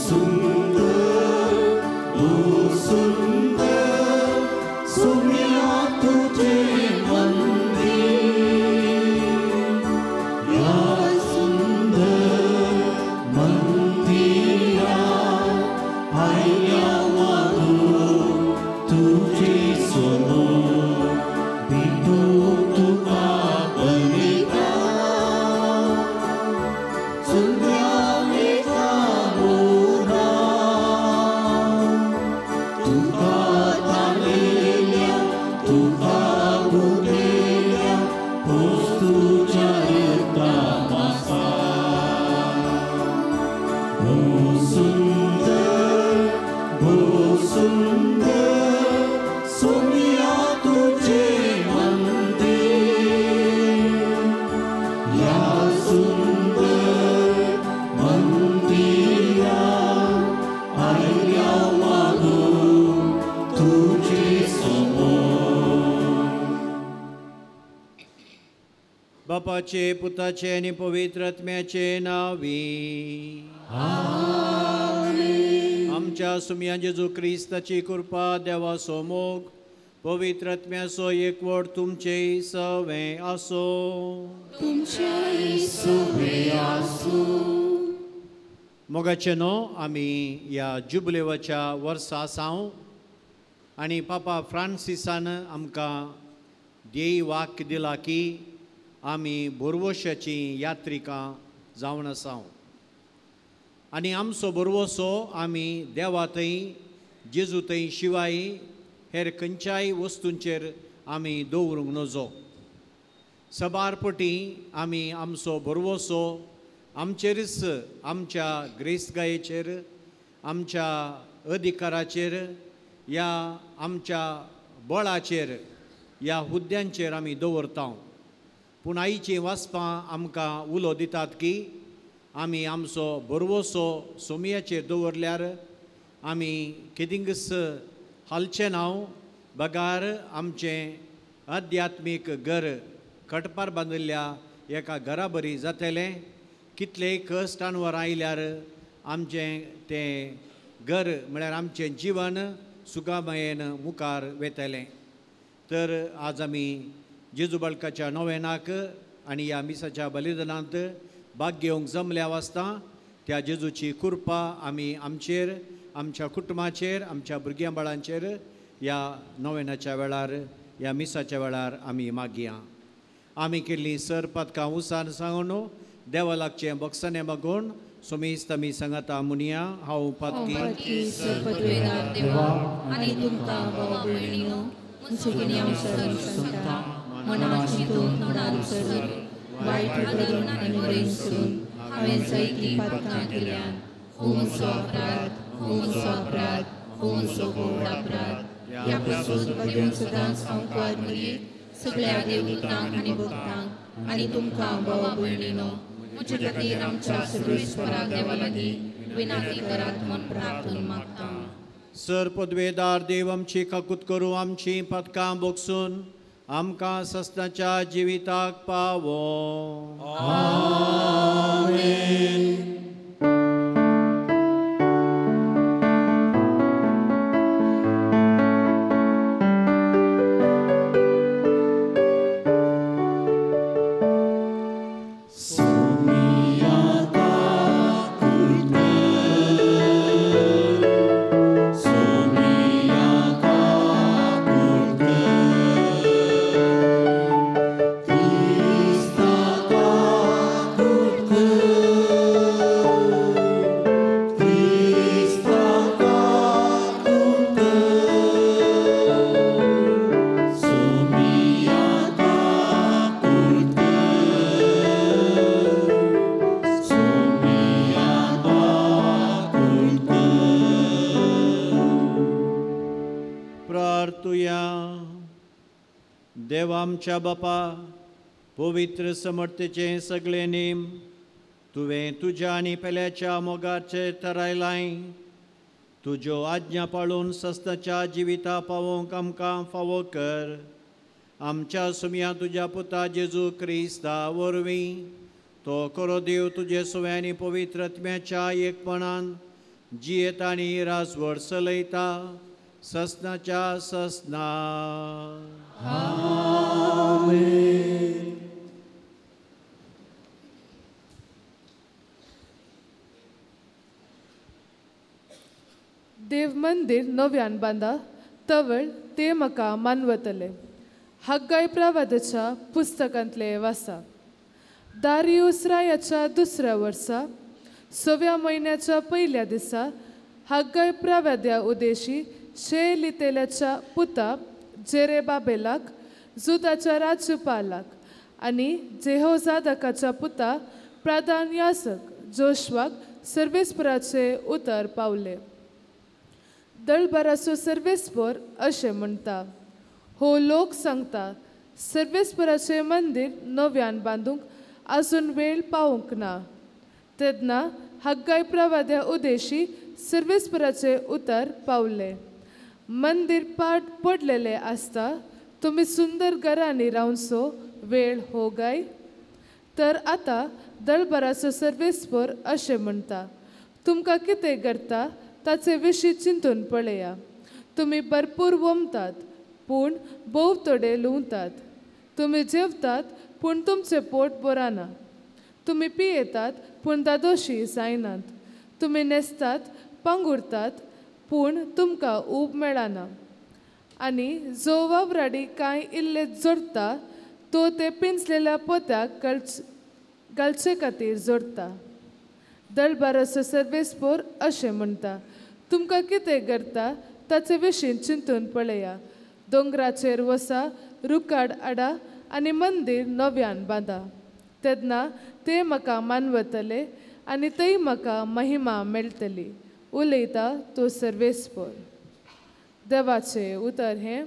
सुंदर भोव सुंदर सोम्या तुजें मंदीर ह्या सुंदर मंदिरा आयल्या वागूं तुजे समोर भेटूं तुका बलिदान सुंदरा एका मोरा तुका ताणेल्या तुका भुकेल्या खोस तुज्या रक्ता मासा भोव सुंदर भोव सुंदर सोम्या तुजें मंदीर ह्या सुंदर मंदिरा आयल्या वागूं तुजे समोर. बापाचे पुताचे आनी पवित्र आत्म्याचे नांवी आमच्या सुमया जेजू क्रिस्ताची कृपा देवाचो मोग पवित्र आत्म्याचो एकवट तुमचे सवें आसो. तुमचेय सुवे आसूं. मोगाचे न्हू आमी ह्या जुबलेवाच्या वर्सा सावन आनी पापा फ्रांसिसान आमकां ध्येय वाक्य दिला की आमी बोरवोशाची यात्रिकां जावन आसाव आनी आमचो बोरवोसो आमी देवा थंय जेजू थंय शिवाय हेर खंयच्याय वस्तूंचेर आमी दवरूंक नजो. सबार पटी आमी आमचो बोरवोसो आमचेरच आमच्या ग्रेसगायेचेर आमच्या अधिकाराचेर या आमच्या बळाचेर ह्या हुद्द्यांचेर आमी दवरता. पूण आईचीं वाचपां आमकां उलो दितात की आमी आमचो बरवसो सोमयाचेर दवरल्यार आमी केदिंगस हालचें नांव बगार आमचें आध्यात्मीक घर खटपार बांदिल्ल्या एका घरा बरी जातलें. कितलेय कश्टांवर आयल्यार आमचें तें घर म्हळ्यार आमचें जिवन सुखामयेन मुखार वेतलें. तर आज आमी जेजू बाळकाच्या नोवेनाक आनी ह्या मिसाच्या बलिदानांत भाग घेवंक जमल्या वाचता त्या जेजूची कृपा आमी आमचेर आमच्या कुटुंबाचेर आमच्या भुरग्यां बाळांचेर ह्या नोवेनाच्या वेळार ह्या मिसाच्या वेळार आमी मागया. आमी केल्ली सर पातकां उसान सांगून देवा लागचें बक्षाने मागून सोमीस्त आमी सांगाता मुनिया हांव पातकी सर्वद्वेदार देवा आनी तुमकां भावा भयणीनो म्हजे सर सांगता मना चिंतून तोंडान सर वायट करून आनी बरें करून हांवें जायतीं पातकां केल्यान. हो म्हजो अपराध, हो म्हजो अपराध, हो म्हजो व्हड अपराध. ह्या पासून देव सदांच हांव कुवार मरयेक सगळ्या देवदूतांक आनी भक्तांक आनी तुमकां भावा भयणीनो म्हजे खातीर आमच्या सर्वेस्परा देवा लागीं विनंती करात म्हूण प्रार्थना मागता. सर पदवेदार देव आमची काकूत करूं आमची पातकां बोगसून आमकां सस्नाच्या जिविताक पावो. आमेन. देव आमच्या बापा पवित्र समर्थेचे सगळे नेम तुवें तुज्या आनी पेल्याच्या मोगाचे थारायलाय. तुज्यो आज्ञा पाळून सस्ताच्या जिविता पावोवंक आमकां फावो कर. आमच्या सुमया तुज्या पुता जेजू क्रिस्ता वरवीं तो करो देव तुजे सुव्यांनी पवित्र आत्म्याच्या एकपणान जियेता आनी राजवट चलयता ससनाच्या ससना. आमेन. देव मंदिर नव्यान बांदा तवळ ते म्हाका मानवतले. हग्गाय प्रवादाच्या पुस्तकांतले वासा. दारियूस रायाच्या दुसऱ्या वर्सा सव्या म्हयन्याच्या पयल्या दिसा हग्गाय प्रवाद्या उदेशी शेलितेल्याच्या पुता जेरेबाबेलाक जुदाच्या राज्यपालाक आनी जेहोजादकाच्या पुता प्रधान यासक जोशवाक सर्वेस्पराचे उतर पावले. दळभराचो सर्वेस्पर अशें म्हणटा, हो लोक सांगता सर्वेस्पराचें मंदीर नव्यान बांदूंक आजून वेळ पावूंक ना. तेन्ना हग्गाय प्रवाद्या उदेशी सर्वेस्पराचें उतर पावलें. मंदीर पाट पडलेलें आसता तुमी सुंदर घरांनी रावचो वेळ हो गाय. तर आतां दळभराचो सर्वेस्पर अशें म्हणटा, तुमकां कितें घडटा ताचे विशीं चिंतून पळया. तुमी भरपूर वमतात पूण भोव थोडे लुंवतात. तुमी जेवतात पूण तुमचें पोट बराना. तुमी पियेतात पूण दादोशी जायनात. तुमी न्हेसतात पांगुरतात पूण तुमकां ऊब मेळना. आनी जो वावराडी कांय इल्ले जोडटा तो ते पिंजलेल्या पोत्याक घालचे खातीर जोडटा. दळभराचो सर्वेस्पर अशें म्हणटा, तुमकां कितें घडटा ताचे विशीं चिंतून पळया. दोंगराचेर वसा, रुखाड आडा आनी मंदीर नव्यान बांदा. तेन्ना ते म्हाका मानवतले आनी थंय म्हाका महिमा मेळटली. उलयता तो सर्वेस्पर. देवाचें उतर हें.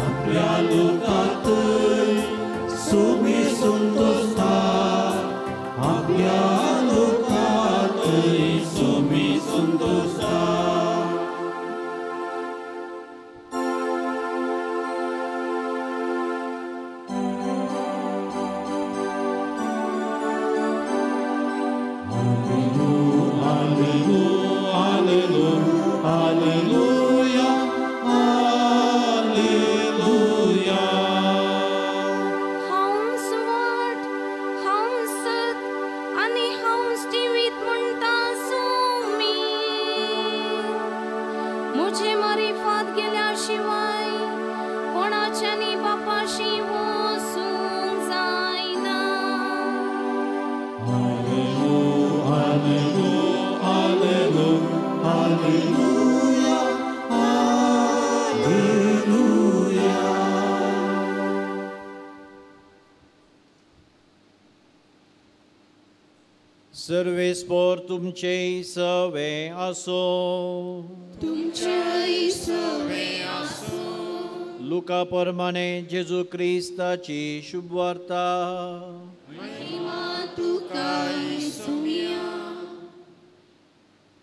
आपल्या लोकात सुमी संतोषता. Alleluia, Alleluia. सर्वेस्पोर तुमचे सवे आसो, तुमचे सवे आसो. लुका प्रमाणे जेजू क्रिस्ताची शुभवार्ता. महिमा तुका येसुया.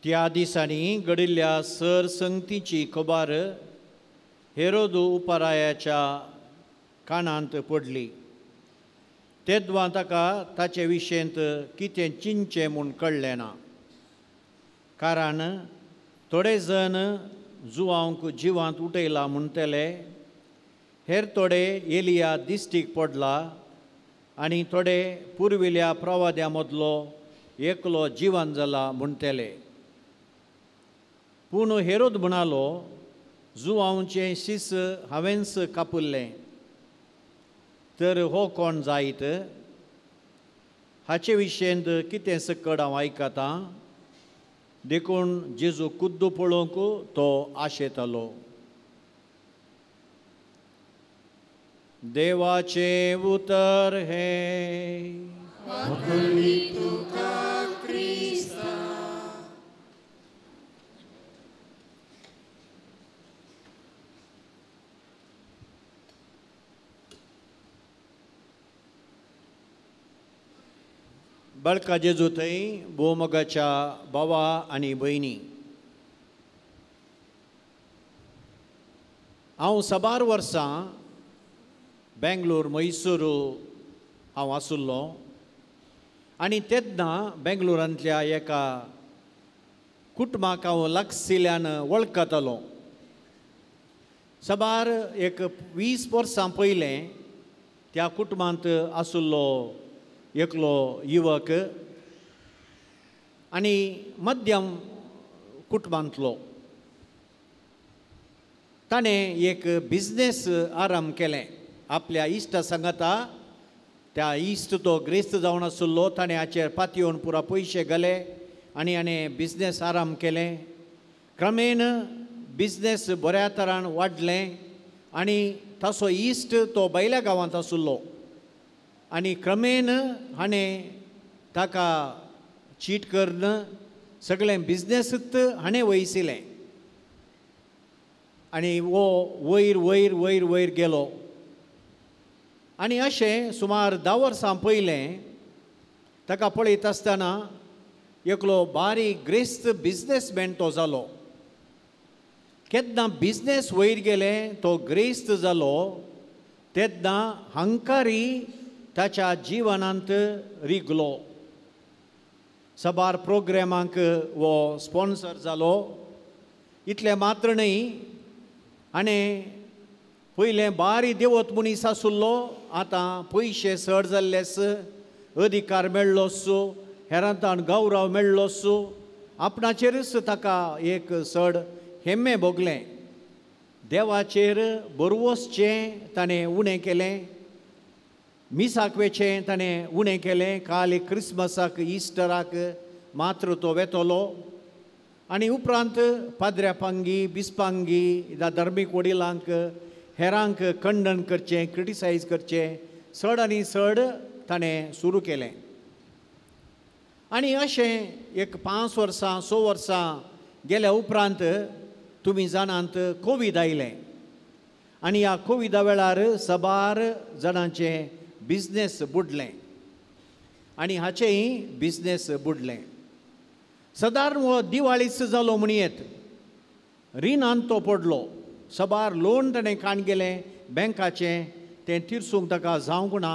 त्या दिसांनी घडिल्ल्या सरसंगतीची खबर हेरोदू उपरायाच्या कानांत पडली. तेद्वां ताका ताचे विशयंत कितें चिंतचें म्हूण कळ्ळें ना, कारण थोडे जण जुवांक जिवांत उठयला म्हणटले, हेर थोडे एलिया दिश्टीक पडला आनी थोडे पुर्विल्या प्रवाद्या मदलो एकलो जिवन जाला म्हणटले. पूण हेरोद म्हणालो, जुवांचें शीस हांवेंच कापुल्लें, तर हो कोण जायत? हाचे विशयंत कितें सकड हांव आयकतां. देखून जेजू कुद्दू पळोवंक तो आशेतालो. देवाचें उतर हें. तुका क्रिस्ता. बाळका जेजू थंय भोवमोगाच्या भावा आनी भयणी, हांव साबार वर्सां बेंगलोर मैसूर हांव आसुल्लो आनी तेन्ना बेंगलोरांतल्या एका कुटुंबाक हांव लागशिल्ल्यान वळखतालो. साबार एक 20 वर्सां पयलें त्या कुटुंबांत आसुल्लो एकलो युवक आनी मध्यम कुटुंबांतलो. ताणें एक बिजनेस आरंभ केलें आपल्या इश्टा सांगाता. त्या इश्ट तो ग्रेस्त जावन आसलो, ताणें हाचेर पातयेवन पुरा पयशे घाले आनी हाणें बिजनेस आरंभ केलें. क्रमेण बिजनेस बऱ्या तरान वाडलें आनी ताचो इश्ट तो भायल्या गांवांत आसलो आनी क्रमेण हाणें ताका चीट करून सगळें बिजनेसूच हाणें वयसिलें आनी वो वयर वयर वयर वयर गेलो. आनी अशें सुमार 10 वर्सां पयलें ताका पळयत आसतना एकलो बारीक ग्रेस्त बिजनेसमॅन तो जालो. केन्ना बिजनेस वयर गेलें तो ग्रेस्त जालो तेन्ना हंकारी ताच्या जिवनांत रिगलो. साबार प्रोग्रामांक वो स्पॉन्सर जालो. इतलें मात्र न्हय, हाणें पयलें बारी देवत मनीस आसुल्लो, आतां पयशे चड जाल्लेस, अधिकार मेळ्ळोस, हेरांतान गौरव मेळ्ळोस, आपणाचेरच ताका एक चड हेम्में भोगलें. देवाचेर बरवसचें ताणें उणें केलें, मिसाक वेचें ताणें उणें केलें. काल क्रिसमसाक इस्टराक मात्र तो वेतलो आनी उपरांत पाद्र्यापांगी बिस्पांगी धर्मीक वडिलांक हेरांक खंडन करचें, क्रिटिसायज करचें चड आनी चड ताणें सुरू केलें. आनी अशें एक 5 वर्सां 6 वर्सां गेल्या उपरांत तुमी जाणांत कोवीड आयलें आनी ह्या कोविडा वेळार साबार जाणांचें बिजनेस बुडलें आनी हाचेंय बिजनेस बुडलें. सदार हो दिवाळीच जालो म्हणयेत, रिणांत तो पडलो. साबार लोन ताणें काण गेलें बँकाचें, तें तिरसूंक ताका जावंक ना.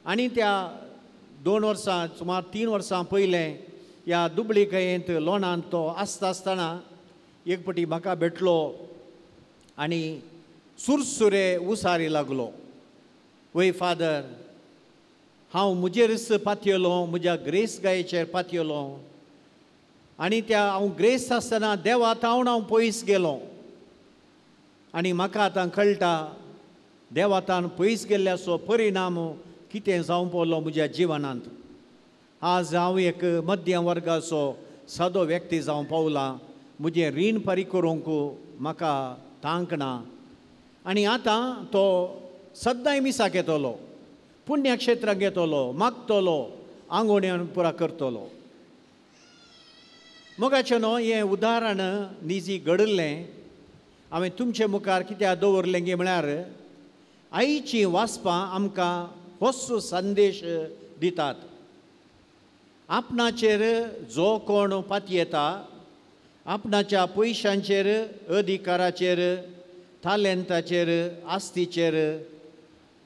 आनी त्या 2 वर्सां सुमार 3 वर्सां पयलें ह्या दुबळी कयेंत लोनांत तो आसता आसतना एक पटी म्हाका भेटलो आनी सुरसुरे उसारी लागलो. वय फादर, हांव म्हजेरच पातयेलो, म्हज्या ग्रेस गायेचेर पातयेलो आनी त्या हांव ग्रेस आसतना देवा तावन हांव पयस गेलो आनी म्हाका आतां कळटा देवातान पयस गेल्ल्याचो परिणाम कितें जावंक पडलो म्हज्या जिवनांत. आज हांव एक मध्यम वर्गाचो सादो व्यक्ती जावंक पावला, म्हजें रीण फारीक करूंक म्हाका तांक ना आनी आतां तो सद्दांय मिसाक येतलो, पुण्यक्षेत्राक येतलो, मागतलो, आंगोण्यान पुरा करतलो. मोगाचें न्हू हें उदाहरण निजी घडिल्लें हांवें तुमचे मुखार कित्याक दवरलें गे म्हळ्यार आईचीं वाचपां आमकां होच संदेश दितात. आपणाचेर जो कोण पातयेता, आपणाच्या पयशांचेर, अधिकाराचेर, तालेंताचेर, आस्तीचेर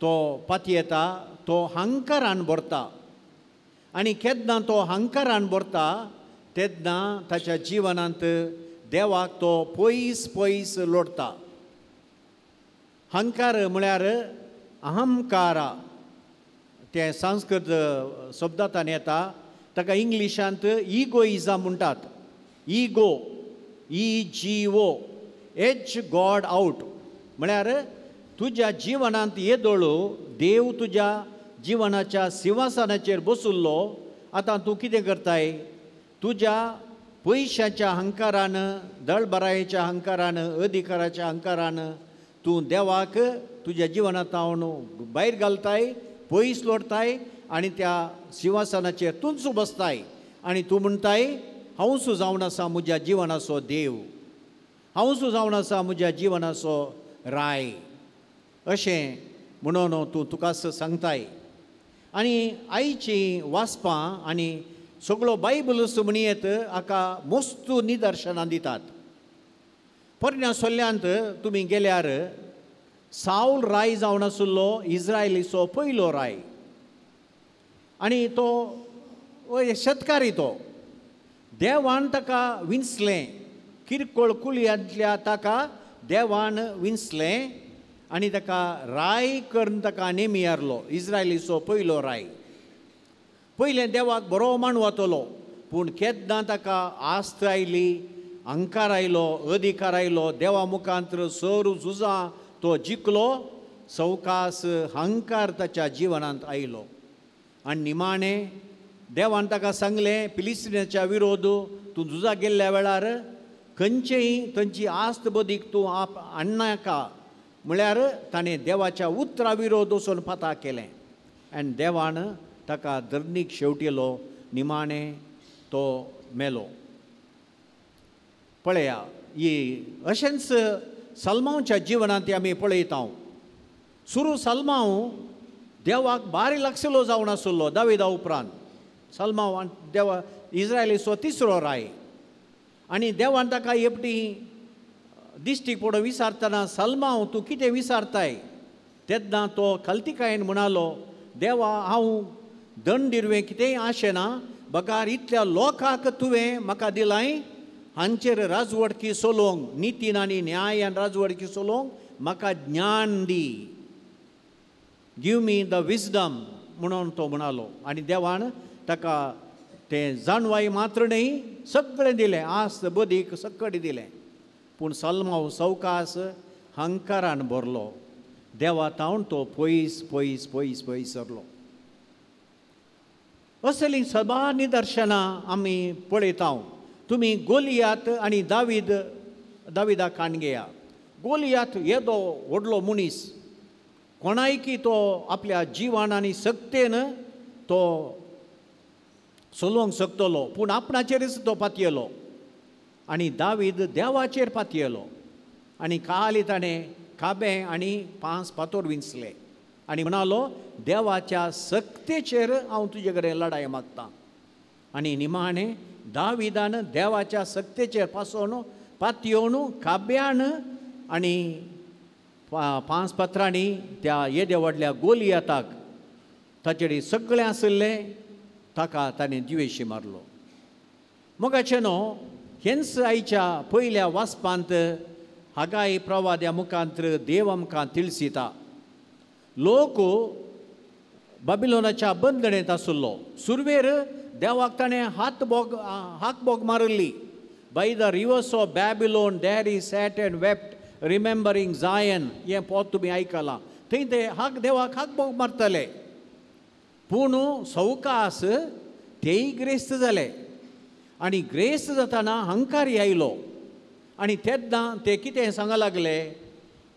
तो पातयेता, तो हंकारान भरता. आनी केन्ना तो हंकारान भरता तेन्ना ताच्या जिवनांत देवाक तो पयस पयस लोडता. हंकार म्हळ्यार अहंकारा, तें संस्कृत शब्दांतल्यान येता, ताका इंग्लिशांत इगोइजम म्हणटात. Ego, E G O, H God out म्हळ्यार तुज्या जिवनांत येदोळो देव तुज्या जिवनाच्या सिंहासनाचेर बशिल्लो, आतां तूं कितें करताय? तुज्या पयशाच्या हंकारान, दळबरायेच्या हंकारान, अधिकाराच्या हंकारान तूं देवाक तुज्या जिवनांत भायर घालताय, पयस लोडताय आनी त्या सिंहासनाचेर तूंच बसताय आनी तूं म्हणटाय हांवूच जावन आसा म्हज्या जिवनाचो देव, हांवूच जावन आसा म्हज्या जिवनाचो राय, अशें म्हणून तूं तुकाच सांगताय. आनी आईचीं वाचपां आनी सगळो बायबल म्हणयेत हाका मस्त निदर्शनां दितात. पोरण्या सोल्ल्यांत तुमी गेल्यार सावल राय जावन आशिल्लो इस्रायलीचो पयलो राय आनी तो शेतकारी. तो देवान ताका विंचलें, किरकोळ कुळयांतल्या ताका देवान विंचलें आनी ताका राय करून ताका नेमियारलो, इस्रायलीचो पयलो राय. पयलें देवाक बरो मान वतलो, पूण केन्ना ताका आस्त आयली, अहंकार आयलो, अधिकार आयलो, देवा मुखांत सर झुजां तो जिखलो, सवकास अहंकार ताच्या जिवनांत आयलो. आनी निमाणें देवान ताका सांगलें, फिलिस्तीनाच्या विरोध तूं झुजाक गेल्ल्या वेळार खंयचेय थंयची आस्त बदीक तूं आप हाडनाका, म्हळ्यार ताणें देवाच्या उतरा विरोध वचून पाता केलें आनी देवान ताका धरणीक शेवटिलो, निमाणें तो मेलो. पळया, ही अशेंच सलमांवच्या जिवनांत आमी पळयता. सुरू सलमांव देवाक बारी लागशिल्लो जावन आशिल्लो दाविदा उपरांत. सलमांव देवा इस्रायलीचो तिसरो राय आनी देवान ताका एकटी दिश्टीक पडोवन विचारतना, सलमांव तूं कितें विचारताय? तेन्ना तो खालतिकायेन म्हणालो, देवा हांव दंड दिरवें कितेंय आशेना, बगार इतल्या लोकांक तुवें म्हाका दिलाय, हांचेर राजवडकी चलोवंक, नितीन आनी न्यायान राजवडकी चलोवंक म्हाका ज्ञान दी, गिव मी the wisdom म्हणून तो म्हणालो. आनी देवान ताका तें जाणवाय मात्र न्हय सगळें दिलें, आस्त बदीक सगळें दिलें. पूण सलमांव सवकास हंकारान भरलो, देवा तावन तो पयस पयस पयस पयस सरलो. असलीं सबार निदर्शनां आमी पळयता. तुमी गोलियात आनी दावीद, दाविदा काण घेया. गोलियात येदो व्हडलो मनीस, कोणायकी तो आपल्या जिवान आनी सक्तेन तो चलोवंक शकतलो, पूण आपणाचेरच तो पातयेलो आनी दावीद देवाचेर पातयेलो. आनी काली ताणें खाबें आनी 5 फातोर विंचले आनी म्हणालो, देवाच्या सक्तेचेर हांव तुजे कडेन लडाय मागतां. आनी निमाणें दाविदान देवाच्या सक्तेचेर पासोवन पातयेवन खाब्यान आनी 5 पत्रांनी त्या येद्या व्हडल्या गोलियाताक, ताचेर सगळें आशिल्लें, ताका ताणें जिवेशी मारलो. मोगाचें न्हू, हेंच आयच्या पयल्या वाचपांत हागाय प्रवाद्या मुखांत देव आमकां तिळसिता. लोक बाबिलोनाच्या बंदणेंत आशिल्लो. सुरवेर देवाक ताणें हाक बोग मारिल्ली. By the rivers of Babylon there he sat and wept remembering Zion, हें पोत तुमी आयकलां. थंय ते हाक देवाक हाक बोग मारतले, पूण सवकास तेय ग्रेस्त जाले आनी ग्रेस्त जाताना हंकारी आयलो. आनी तेन्ना ते कितें सांगा लागले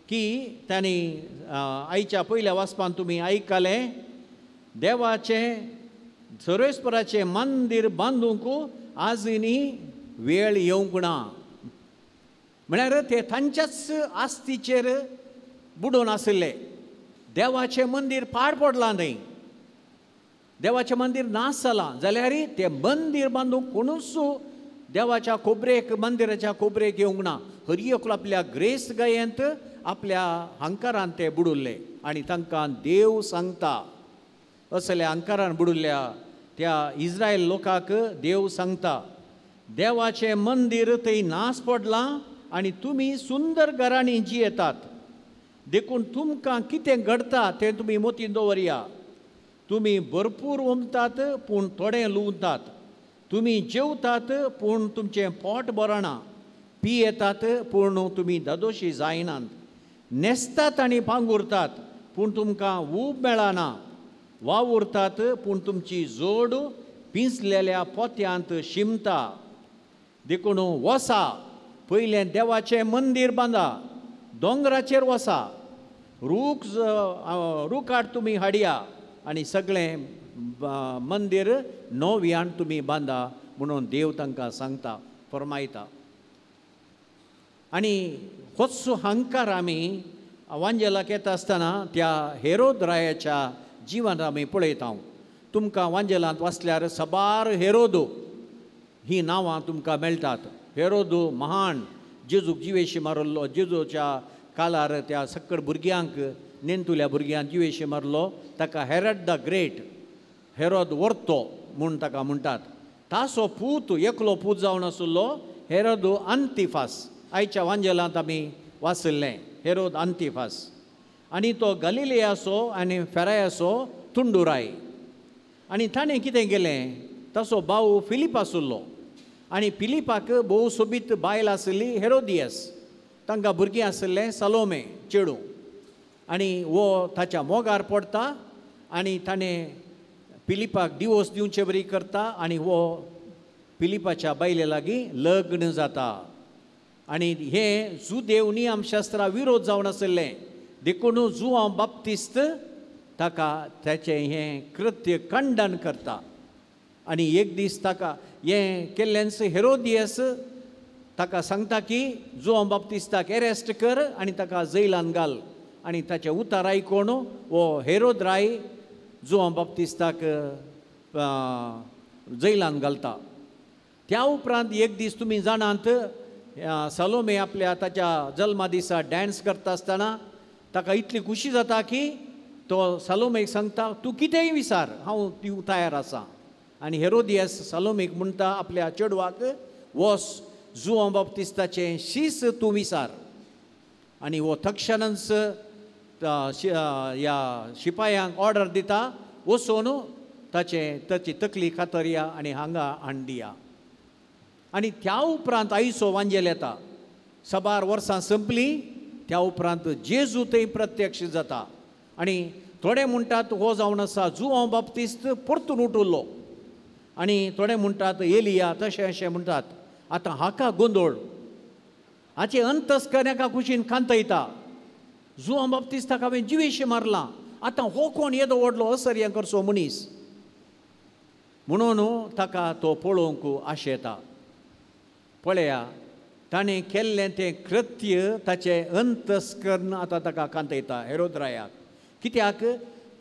की तांणी आयच्या पयल्या वाचपान तुमी आयकलें, देवाचें सर्वेस्पराचें मंदीर बांदूंक आजुनी वेळ येवंक ना. म्हळ्यार ते तांच्याच आस्तीचेर बुडोवन आशिल्ले. देवाचें मंदीर पाड पडलां न्हय, देवाचें मंदीर नाश जालां, जाल्यार तें मंदीर बांदूंक कोणूच देवाच्या खोबरेक मंदिराच्या खोबरेक येवंक ना. हर एकलो आपल्या ग्रेस गायेंत आपल्या हंकारान ते बुडुल्ले आनी तांकां देव सांगता, असल्या हंकारान बुडुल्ल्या त्या इस्रायल लोकांक देव सांगता, देवाचें मंदीर थंय नाश पडलां आनी तुमी सुंदर घरांनी जियेतात, देखून तुमकां कितें घडटा तें तुमी मोतीन दवरया. तुमी भरपूर ओमतात पूण थोडें लुवतात, तुमी जेवतात पूण तुमचें पोट भरना, पियेतात पूण तुमी दादोशी जायनात, न्हेसतात आनी पांगुरतात पूण तुमकां ऊब मेळना, वावुरतात पूण तुमची जोड पिंजलेल्या पोत्यांत शिमता. देखून वसा, पयलें देवाचें मंदीर बांदा, दोंगराचेर वसा, रूख रुखाट तुमी हाडया आनी सगळें मंदीर नव्यान तुमी बांदा म्हणून देव तांकां सांगता, फरमायता. आनी होच हंकार आमी वांजेलाक येता आसतना त्या हेरोद रायाच्या जिवन आमी पळयता. तुमकां वांजेलांत वाचल्यार सबार हेरोदो ही नांवां तुमकां मेळटात. हेरोदो महान, जेजूक जिवेशी मारलो, जेजूच्या कालार त्या सक्कड भुरग्यांक नेंतुल्या भुरग्यांक जिवेशी मारलो, ताका हेरड the great, Herod वर्तो म्हूण ताका म्हणटात. तासो पूत, एकलो पूत जावन आशिल्लो हेरोद अंतिफास, आयच्या वांजेलांत आमी वाचिल्लें हेरोद अंतिफास. आनी तो गलिलियाचो आनी फेरायाचो तुंडुराय. आनी ताणें कितें केलें, ताचो भाव फिलीप आशिल्लो आनी फिलिपाक भोव सोबीत बायल आशिल्ली हेरोदियस, तांकां भुरगीं आशिल्लें सलोमे चेडूं. आनी वो ताच्या मोगार पडटा आनी ताणें फिलिपाक डिवोर्स दिवचे बरी करता आनी हो फिलिपाच्या बायले लागीं लग्न जाता. आनी हें जुदेव नियमशास्त्रा विरोध जावन आशिल्लें, देखून जुआंव बाप्तिस्त ताका ताचें हें कृत्य खंडन करता. आनी एक दीस ताका हें केल्ल्यान हेरोदियस ताका सांगता की जुआंव बाप्तिस्ताक एरेस्ट कर आनी ताका जैलान घाल. आनी ताचें उतार आयकून हो हेरोद राय जुआंव बाप्तिस्ताक जैलान घालता. त्या उपरांत एक दीस तुमी जाणात, सलोमे आपल्या ताच्या जल्मा दिसा डांस करता आसतना ताका इतली खुशी जाता की तो सलोमेक सांगता, तूं कितेंय विचार, हांव दिवंक तयार आसा. आनी हेरोदियस सलोमेक म्हणटा आपल्या चेडवाक, वस जुआंव बाप्तिस्ताचें शीस तूं विचार. आनी हो तक्षणच ह्या शिपायांक ऑर्डर दिता, वचून ताचें ताची तकली कातरया आनी हांगा हाडया. आनी त्या उपरांत आयचो वांजेल येता. साबार वर्सां संपली, त्या उपरांत जेजू थंय प्रत्यक्ष जाता. आनी थोडे म्हणटात हो जावन आसा जुआंव बाप्तिस्त परतून उठुल्लो, आनी थोडे म्हणटात एलिया, तशें अशें म्हणटात. आतां हाका गोंदोळ, हाचें अंतस्करण एका कुशीन कांतयता, जुआंव बाप्तिस्ताक हांवें जिवेशी मारलां, आतां हो कोण येदो व्हडलो असर्य करचो मनीस म्हणून ताका तो पळोवंक आशेता. पळया, ताणें केल्लें तें कृत्य ताचें अंतस्करण आतां ताका कांतयता हेरोद रायाक. कित्याक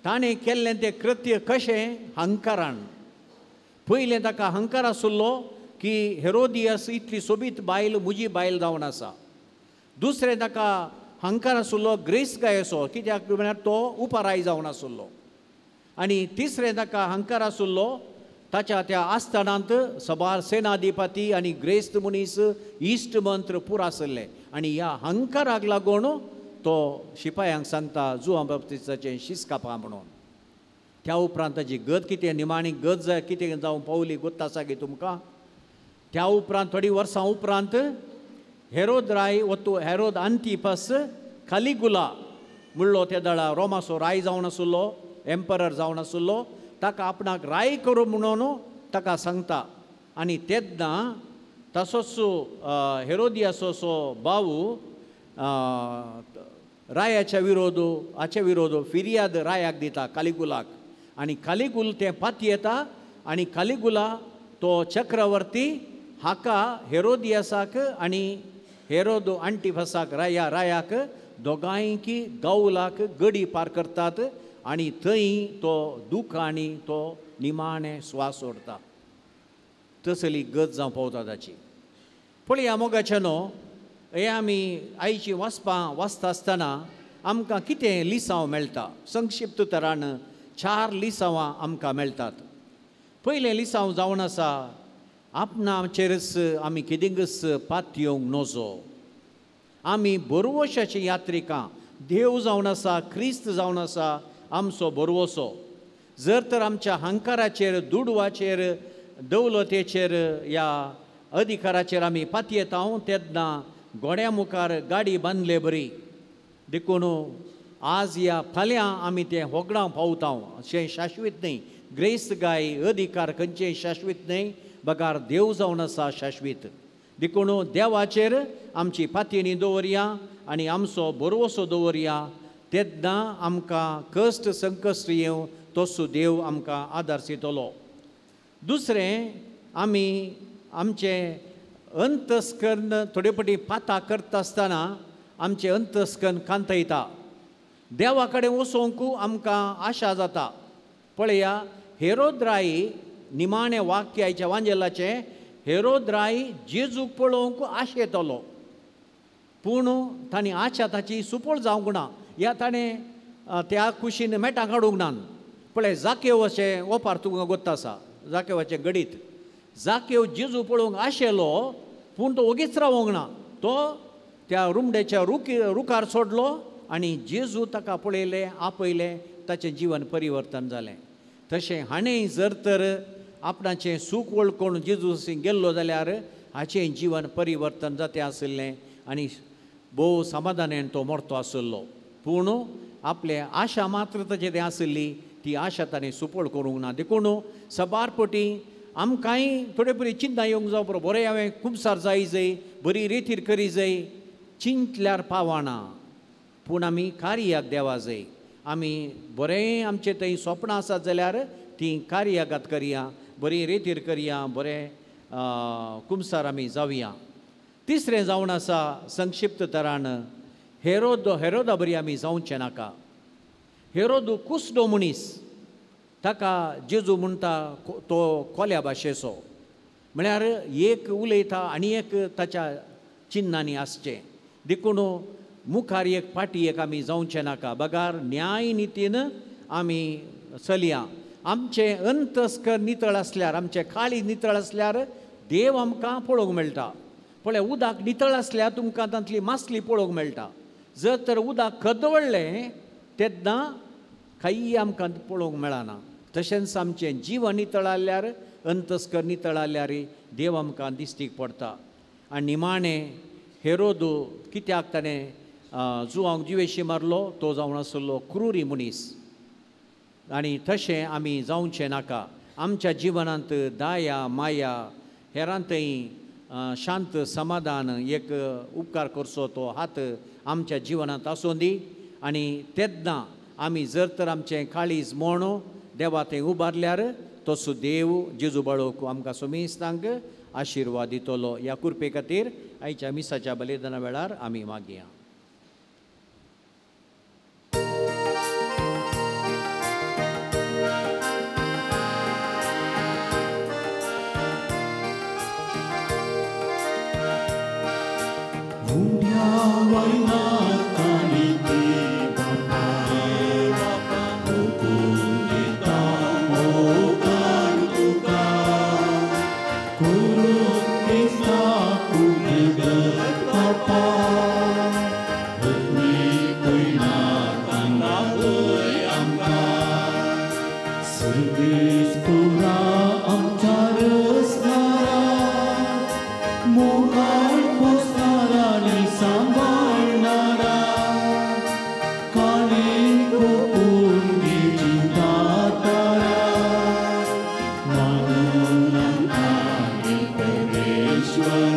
ताणें केल्लें तें कृत्य कशें, हंकारान. पयलें ताका हंकार आशिल्लो की हेरोदियस इतली सोबीत बायल म्हजी बायल जावन आसा. दुसरें ताका हंकार आशिल्लो ग्रेस गायसो, कित्याक म्हळ्यार तो उपराय जावन आशिल्लो. आनी तिसरें ताका हंकार आशिल्लो ताच्या त्या आस्थानांत सबार सेनाधिपती आनी ग्रेस्त मनीस इश्ट मंत्र पुरो आशिल्ले. आनी ह्या हंकाराक लागून तो शिपायांक सांगता जुआंव बाप्तिस्ताचें शीस कापा म्हणून. त्या उपरांत ताची गत कितें, निमाणी गत जाय कितें जावं पावली गोत्त आसा की तुमकां. त्या उपरांत थोडीं वर्सां उपरांत हेरोद राय वतू हेरोद अंतिपस कालिगुला म्हणलो त्या दळा रोमाचो राय जावन आशिल्लो, एम्परर जावन आशिल्लो, ताका आपणाक राय करूं म्हणून ताका सांगता. आनी तेन्ना तसोच हेरोदियासो भाव रायाच्या विरोध हाचे विरोध फिर्याद रायाक दिता कालिगुलाक आनी कालिगुल तें पातयेता आनी कालिगुला तो चक्रवर्ती हाका हेरोदियासाक आनी हेरोद आंटिफासाक रायाक दोगांयकी गावलाक गडी पार करतात आनी थंय तो दुख आनी तो निमाणें स्वास सोडता. तसली गत जावं पावता ताची. पळया मोगाच्या न्हू हे आमी आयची वाचपां वाचता आसतना आमकां कितें लिसांव मेळटा. संक्षिप्त तरान 4 लिसांवां आमकां मेळटात. पयलें लिसांव जावन आसा आपणाचेरच आमी कितेंच पातयेवंक नजो. आमी बरवशाची यात्रिकां, देव जावन आसा, क्रिस्त जावन आसा आमचो बरवसो. जर तर आमच्या हंकाराचेर, दुडवाचेर, दौलतेचेर या अधिकाराचेर आमी पातयेता तेन्ना घोड्या मुखार गाडी बांदले बरी. देखून आज या फाल्यां आमी तें होगडां पावता अशें शाश्वीत न्हय. ग्रेस्त गाय अधिकार खंयचें शाश्वीत न्हय, बगार देव जावन आसा शाश्वीत. देखून देवाचेर आमची पातयेणी दवरया आनी आमचो बरवसो दवरया तेन्ना आमकां कश्ट संकश्ट येवं तसो देव आमकां आदार दितलो. दुसरें, आमी आमचें अंतस्कर्ण थोडे फावटी पाता करता आसतना आमचें अंतस्कर्ण कांतयता. देवा कडेन वचोंक आमकां आशा जाता. पळया हेरोद राय निमाणें वाक्य आयच्या वांजेलाचें, हेरोद राय जेजूक पळोवंक आशेतलो पूण तांणी आशा ताची सुपळ जावंक ना या ताणें त्या कुशीन मेटां काडूंक ना. पळय जाकेव अशें ओपार तुमकां गोत्त आसा, जाकेवाचें गणीत. जाकेव जेजू पळोवंक आशेलो पूण तो ओगीच रावोंक ना, तो त्या रुमड्याच्या रुखार सोडलो आनी जेजू ताका पळयलें, आपयलें, ताचें जिवन परिवर्तन जालें. तशें हाणें जर तर आपणाचें सूख वळखून जेजू गेल्लो जाल्यार हाचें जिवन परिवर्तन जातें आशिल्लें आनी भोव समाधानान तो मरतो आशिल्लो. पूण आपले आशा मात्र ताचें तें आशिल्ली ती आशा ताणें सुपळ करूंक ना. देखून सबार पटी आमकांय थोडे बरी चिंता येवंक जावं बरो बरें हांवें खुबसार जाय जाय बरी रेतीर करी जाय चिंतल्यार पावना. पूण आमी कार्याक देवा जाय, आमी बरें आमचें थंय सोपणां आसात जाल्यार तीं कार्यागात करया, बरी रेतीर करया, बरें कुमसार आमी जावया. तिसरें जावन आसा संक्षिप्त तरान हेरोदा बरी आमी जावचें नाका. हेरोद कुसडो मनीस, ताका जेजू म्हणटा तो कोल्या भाशेचो, म्हळ्यार एक उलयता आनी एक ताच्या चिन्नांनी आसचें. देखून मुखार एक फाटी एक आमी जावचें नाका, बगार न्याय नितीन आमी चलया. आमचें अंतस्कर नितळ आसल्यार, आमचें काळी नितळ आसल्यार देव आमकां पळोवंक मेळटा. पळय उदक नितळ आसल्यार तुमकां तांतली मासली पळोवंक मेळटा. जर तर उदक खदवळ्ळें तेन्ना कांय आमकां पळोवंक मेळना. तशेंच आमचें जिवन नितळ आसल्यार, अंतस्कर नितळ आसल्यार देव आमकां दिश्टीक पडटा. आनी निमाणें हेरोद कित्याक ताणें जुवांक जिवेशी मारलो, तो जावन आसलो क्रुरी मनीस. आनी तशें आमी जावचें नाका. आमच्या जिवनांत दया माया हेरांतय शांत समाधान एक उपकार करचो तो हात आमच्या जिवनांत आसूं दी. आनी तेन्ना आमी जर तर आमचें काळीज मोणो देवा थंय उबारल्यार तसो देव जेजू बाळोक आमकां सुमेस्तांक आशिर्वाद दितलो. ह्या कृपे खातीर आयच्या मिसाच्या बलिदाना वेळार आमी मागया. Amen.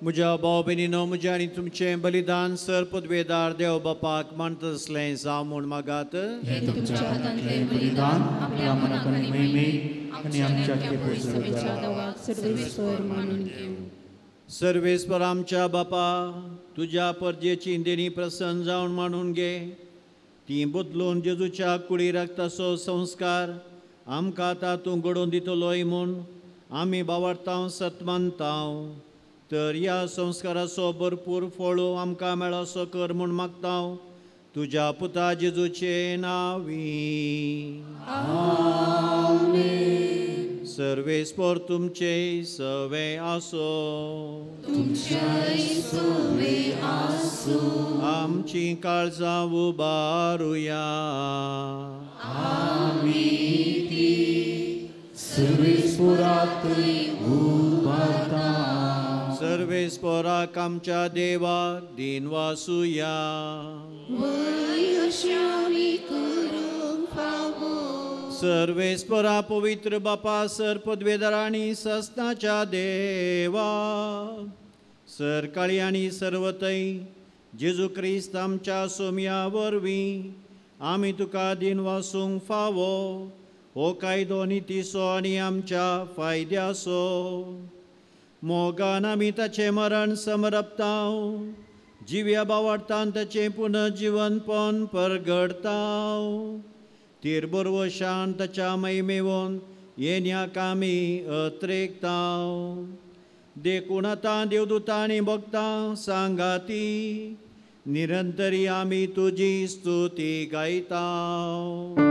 म्हज्या भाव भयणीनो, म्हजें आनी तुमचें बलिदान सर पदवेदार देव बापाक मानता तसलें जावं म्हूण मागात. हें तुमच्या हातांतलें बलिदान आपल्या मनाक आनी महिमेक आनी आमच्या सभेच्या नांवाक सर्वेस्पर मानून घेवं. सर्वेस्पर आमच्या बापा, तुज्या परजेची देणी प्रसन्न जावन मानून घे. ती बदलून जेजूच्या कुडी रक्ताचो संस्कार आमकां तातूंत घडोवन दितलोय म्हूण आमी बावडतांव सत मानतांव. तर ह्या संस्काराचो भरपूर फळो आमकां मेळसो कर म्हूण मागतांव तुज्या पुता जेजूचे नांवी. सर्वेस्पर तुमचे सवे आसो. आमची काळजां उबारुया. सर्वेस्पराक आमच्या देवाक दिन वासुया. सर्वेस्परा पवित्र बापा, सर पदवेदार आनी सस्नाच्या देवा, सरकाळी आनी सर्वतय जेजू क्रिस्त आमच्या सोम्या वरवीं आमी तुका दिन वासूंक फावो हो कायदो नितीचो आनी आमच्या फायद्याचो. मोगान आमी ताचें मरण समरपतांव, जिव्या बावडतान ताचें पुनर्जिवनपण परगडतांव. तिरबोरवशान ताच्या महिमेवन येन्याक आमी अत्रेकतांव. देखून आतां देवदूतांनी भक्तां सांगाती निरंतरी आमी तुजी स्तुती गायतांव.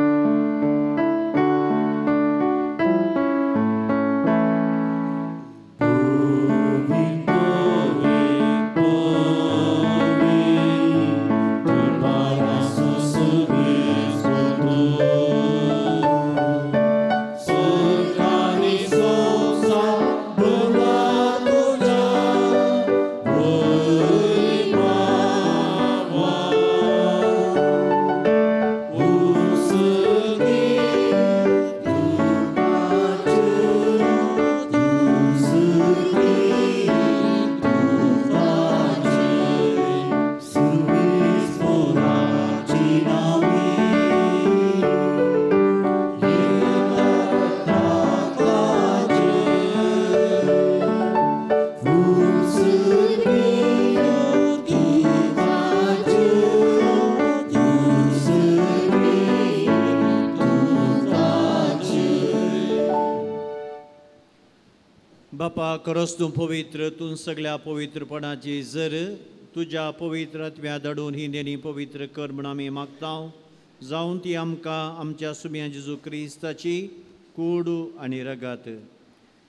बापा, खरोच तूं पवित्र, तूं सगळ्या पवित्रपणाची जर तुज्या पवित्र आत्म्या धाडून ही देणी पवित्र कर म्हूण आमी मागतांव. जावन ती आमकां आमच्या सुम्या जेजू क्रिस्ताची कूड आनी रगात.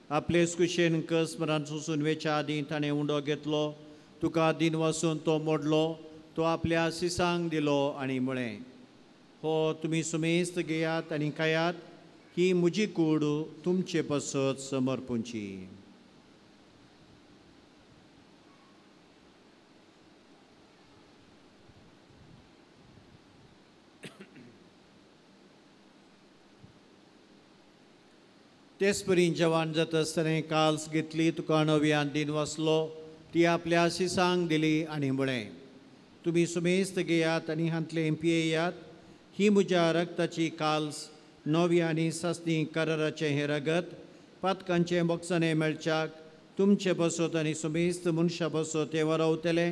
आपलेच कुशेन कस मरान सोसून वेच्या आदीं ताणें उंडो घेतलो, तुका दिन वासून तो मोडलो, तो आपल्या सिसांक दिलो आनी म्हळें, हो तुमी सुमेस्त घेयात आनी खायात, ही म्हजी कूड तुमचे पासत समर्पूंची. तेच परी जवान जाता आसतना काल्स घेतली, तुका नव्यान दिन वाचलो, ती आपल्या सिसांक दिली आनी म्हळें, तुमी सुमेस्त घेयात आनी हांतलें पियेयात, ही म्हज्या रक्ताची काल्स, नवी आनी सासणी कराराचें हें रगत, पातकांचें बोगसणें मेळच्याक तुमचे बसत आनी सुमेस्त मनशा बसत ते वरवतले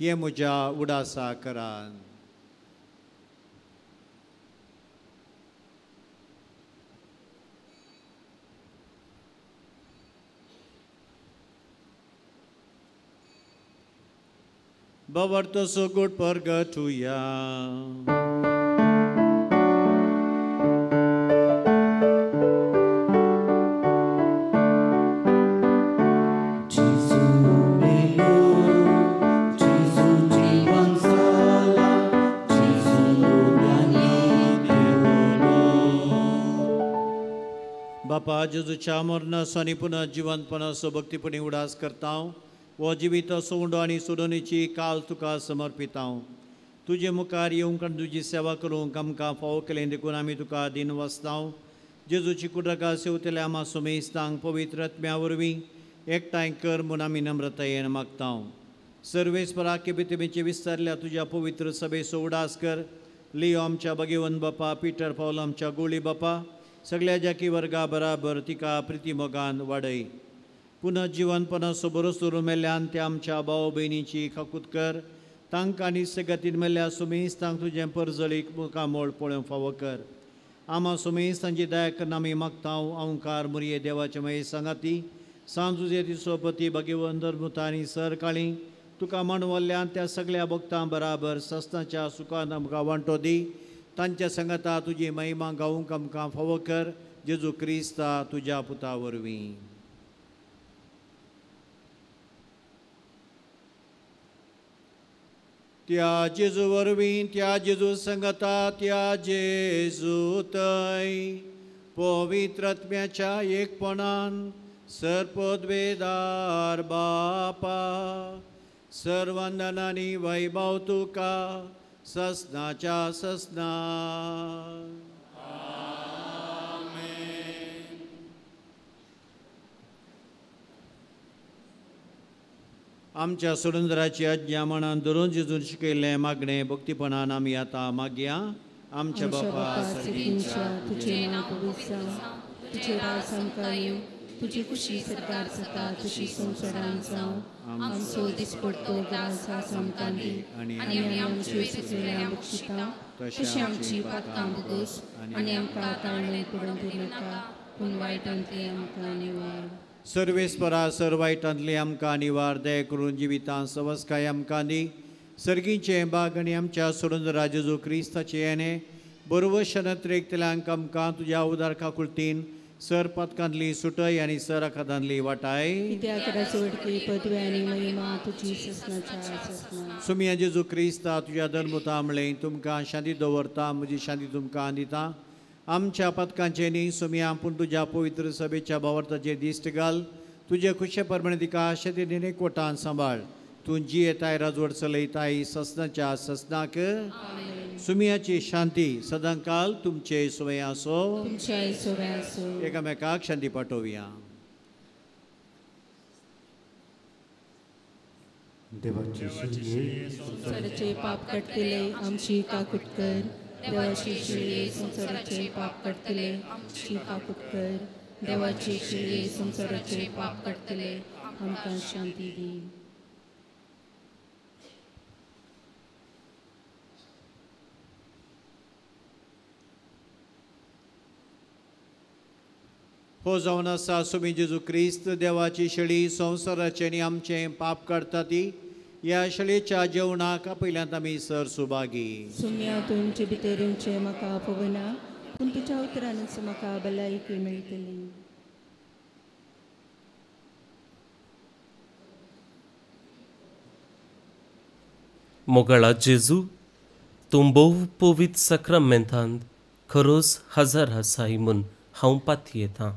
हें म्हज्या उडासा करात. बाबर्तो सुगूट परगटुया. बापा जेजूच्या मरणाचो आनी पुनः जिवंतपणाचो भक्तीपणी उडास करता हो जिवीत सोंडो आनी सोडोवणेची काल तुका समर्पिता. तुजे मुखार येवंक आनी तुजी सेवा करूंक आमकां फावो केलें देखून आमी तुका दिन वसता. जेजूची कुड्रका सेवतल्या आमा सुमेस्तांक पवित्र आत्म्या वरवीं एकठांय कर म्हूण आमी नम्रतायेन मागता. सर्वेस्परा केबेतेबेचे विस्तारल्या तुज्या पवित्र सभेचो उडास कर. लियो आमच्या भगेवन बापा, पिटर पावल आमच्या गोळी बापा, सगळ्या जाकी वर्गा बराबर तिका प्रिती मोगान वाडय. पुनः जिवनपणाचो बरोस दवरून मेल्ल्यान त्या आमच्या भाव भयणीची खाकूत कर. तांकां आनी सगतीन मेल्ल्या सुमेस्तांक तुजें परजळीक मुखामोळ पळोवंक फावो कर. आमा सुमेस्तांची दया करून आमी मागता. ओंकार मुरये देवाचे मये सांगाती सांजुजे तिसोपती भगवंत धर्मुता आनी सरकाळी तुका मांडवल्ल्यान त्या सगळ्या भक्तां बराबर सस्नाच्या सुखान आमकां वांटो दी. तांच्या सांगाता तुजी महिमा गावूंक आमकां फावो कर. जेजू क्रिस्ता तुज्या पुता वरवीं. त्या जेजू वरवीं, त्या जेजू संगता, त्या जेजू तय पवित्र आत्म्याच्या एकपणान सर्पद्वेदार बापा सर्वंदनानी वैभव तुका ससनाच्या ससना. आमच्या सुरेंद्राची आज्ञा मनान धरून जेजून शिकयल्लें मागणें भक्तीपणान आमी आतां मागया. आमच्या बापा सर्गींच्या, तुजें नांव पवित्र जावं, तुजें राज आमकां येवं, तुजी खुशी सरकार जाता तशी संवसारांत जावं. आमचो दिसपडतो ग्रास आज आमकां दी आनी आमी आमचे सुचयल्या बक्षिता तशी आमची पातकां भोगोस आनी आमकां ताळणें पडूंक दिनाका, पूण वायटांतली आमकां निवार. सर्वेस्परा सर वायटांतली आमकां निवार. दया करून जिवितां सवस्काय आमकां दी. सर्गीचें बाग आनी आमच्या सोडून जेजू क्रिस्ताचें येणें बरोबर शनत्रेकतल्यांक आमकां तुज्या उदार काकुळतीन सर पातकांतली सुटय आनी सर आखातांतली वाटाय. सुमिया जेजू क्रिस्ता तुज्या धर्मुता म्हणलें तुमकां शांती दवरता, म्हजी शांती तुमकां दिता. आमच्या पातकांचें न्ही सुमिया, पूण तुज्या पवित्र सभेच्या भावार्थाचेर दिश्ट घाल. तुजे खुशे प्रमाणे तिका शेती एकवटान सांबाळ. तूं जियेताय राजवट चलयताय ससनाच्या ससनाक. सुमियाची शांती सदांकाल तुमचे सोय आसो. एकामेकाक शांती पाठोवया. देवाची संवसाराचे पाप काडटले आमची काकूट कर. देवाची शिळये संवसाराचे पाप काडटले आमची काकूट कर. देवाची शिळये संवसाराचे पाप काडटले आमकां शांती दी. हो जावन आसा सुमी जेजू क्रिस्त देवाची शेळी संवसाराचें आनी आमचें पाप काडटा ती ह्या शेळयेच्या जेवणाक पयल्यांत आमी सर सुभागी. सुम्या तुमचे भितर येवचें म्हाका पळोवना, पूण तुज्या उतरानच म्हाका भलायकी मेळटली. मोगाळा जेजू, तूं भोव पवित्र साक्रामेंतांत खरोच हजार आसाय म्हूण हांव पातयेतां.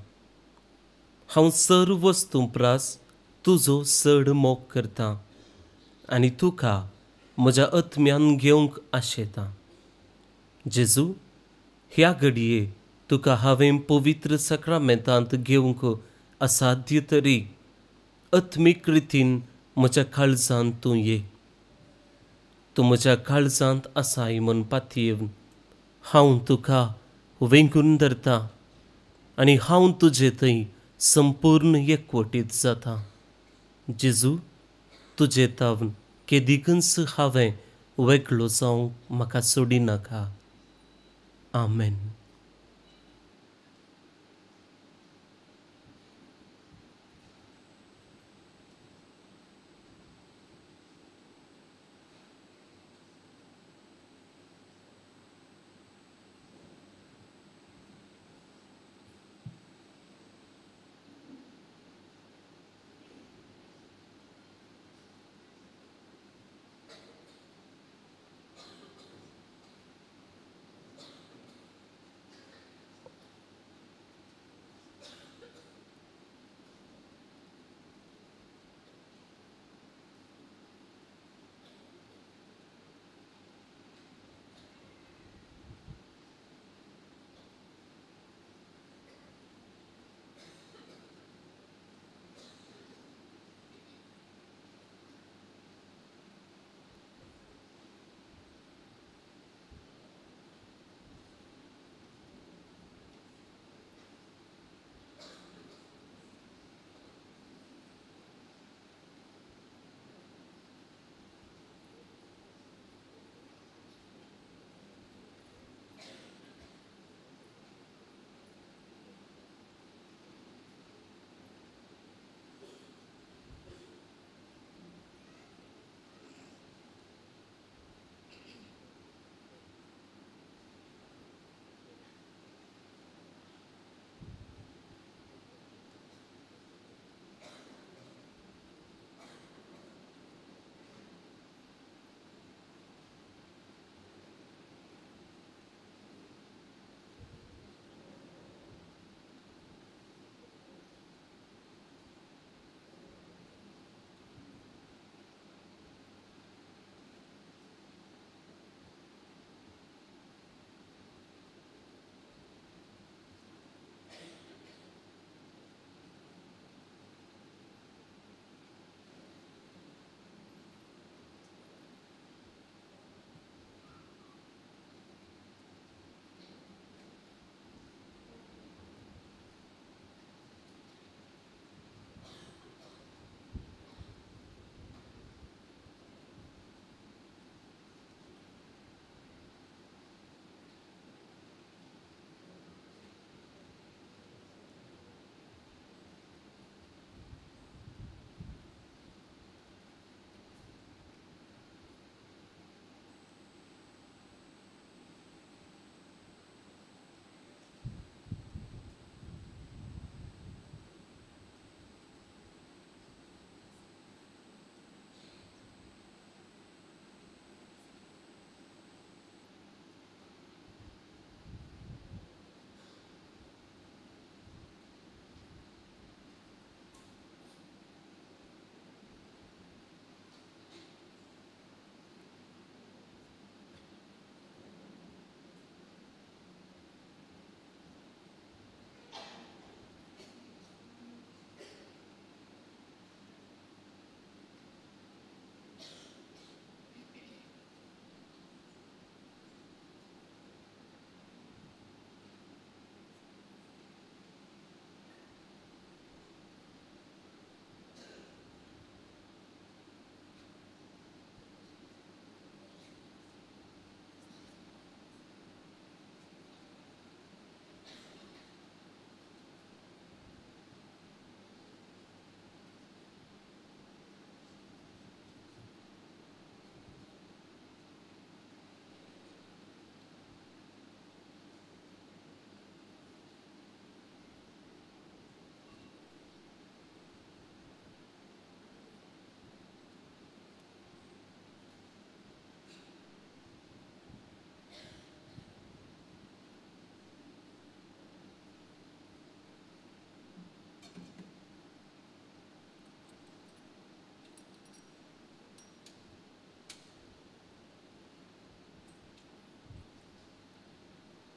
हांव सर वस्तूं प्रास तुजो चड मोग करतां आनी तुका म्हज्या आत्म्यान घेवंक आशेतां. जेजू, ह्या घडये तुका हांवें पवित्र साक्रामेंतांत घेवंक असाध्य तरी आत्मीक रितीन म्हज्या काळजांत तूं ये. तूं म्हज्या काळजांत आसाय म्हूण पातयेवन हांव तुका वेंगून धरता आनी हांव तुजे थंय संपूर्ण एकवटीत जाता. जेजू, तुजे तावन केदिकूच हांवें वेगळो जावंक म्हाका सोडिनाका. आमेन.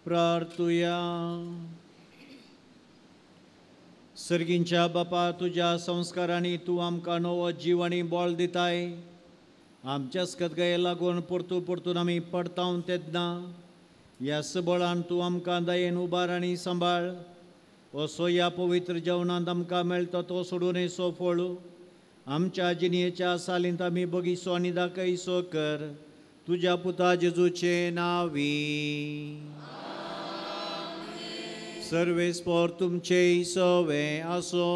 प्रार्थुया. सर्गींच्या बापा, तुज्या संस्कारांनी तूं आमकां नवो जीव आनी बळ दिताय. आमच्या स्कतगये लागून परतून परतून आमी पडतावन तेन्ना ह्या सबळान तूं आमकां दयेन उबार आनी सांबाळ. असो ह्या पवित्र जेवणांत आमकां मेळटा तो सोडून असो फळ आमच्या जिणेच्या सालींत आमी बगीचो आनी दाखयसो कर तुज्या पुता जेजूचे नावी. सर्वेस्पोर तुमचे सवे आसो.